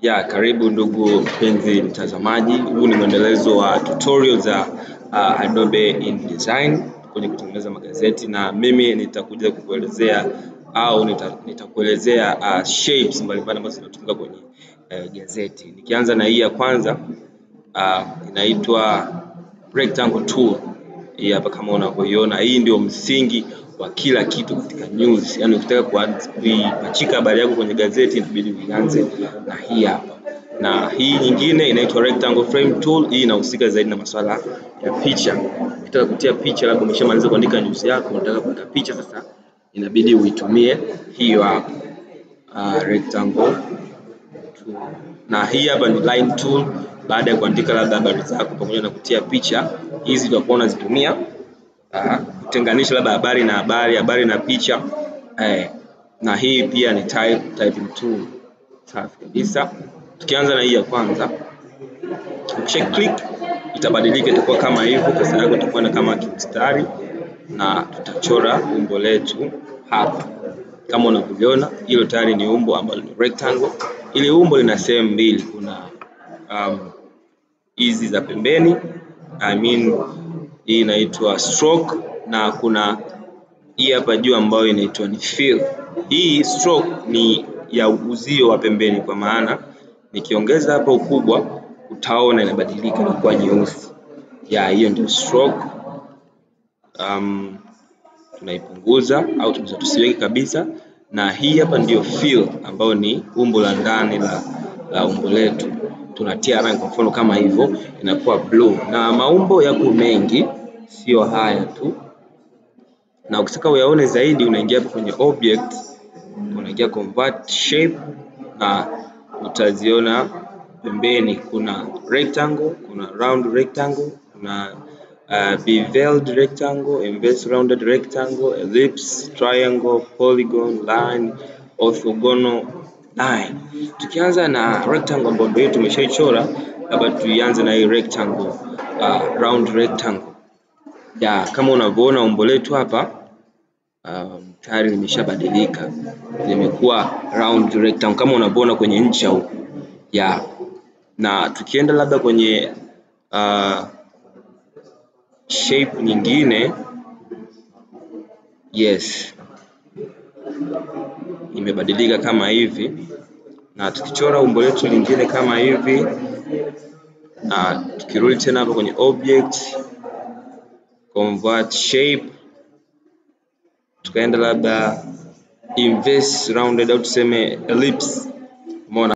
Ya, karibu ndugu mpenzi mtazamaji, huu ni mwendelezo wa tutorial za Adobe InDesign kwenye kutengeneza magazeti, na mimi nitakuja kukuelezea au nitakuelezea shapes mbalimbali ambazo zinatumika kwenye gazeti. Nikianza na hii ya kwanza, inaitwa rectangle tool. Hii hapa kama unavyoiona, hii ndio msingi wa kila kitu katika news. Yaani ukitaka kuipachika habari yako kwenye gazeti inabidi uianze na hii hapa. Na hii nyingine inaitwa rectangle frame tool. Hii inahusika zaidi na masuala ya picha. Ukitaka kutia picha, labda umeshamaliza kuandika news yako, unataka kuweka picha, sasa inabidi uitumie hiyo hapa, rectangle tool. Na hii hapa ni line tool. Baada ya kuandika labda habari zako pamoja na kutia picha, hizi utakuwa unazitumia kutenganisha labda habari na habari, habari na picha. Na hii pia ni typing tool. Safi kabisa. Tukianza na hii ya kwanza, ukisha click itabadilika, itakuwa kama hivyo. Kasa yako itakuwa kama kimstari na tutachora umbo letu hapa. Kama unavyoona, hilo tayari ni umbo ambalo ni rectangle. Ili umbo lina sehemu mbili, kuna hizi za pembeni, hii inaitwa stroke, na kuna hii hapa juu ambayo inaitwa ni fill. Hii stroke ni ya uzio wa pembeni, kwa maana nikiongeza hapa ukubwa utaona inabadilika na kuwa nyeusi. Ya, hiyo ndio stroke. Tunaipunguza au tunaweza tusiweke kabisa. Na hii hapa ndio fill ambayo ni umbo la ndani la umbo letu. Tunatia rangi kwa mfano kama hivyo, inakuwa blue. Na maumbo yako mengi, sio haya tu. Na ukitaka uyaone zaidi unaingia hapo kwenye object, unaingia convert shape, na utaziona pembeni kuna rectangle, kuna round rectangle, kuna beveled rectangle, inverse rounded rectangle, ellipse, triangle, polygon, line, orthogonal line. Tukianza na rectangle ambayo ndio tumeshaichora, labda tuianze na hii rectangle, round rectangle. Ya, kama unavyoona umbo letu hapa tayari limeshabadilika, limekuwa round rectangle kama unavyoona kwenye ncha huku. Ya, na tukienda labda kwenye shape nyingine, yes, imebadilika kama hivi. Na tukichora umbo letu lingine kama hivi, na tukirudi tena hapo kwenye object, convert shape, tukaenda labda inverse rounded au tuseme ellipse, umeona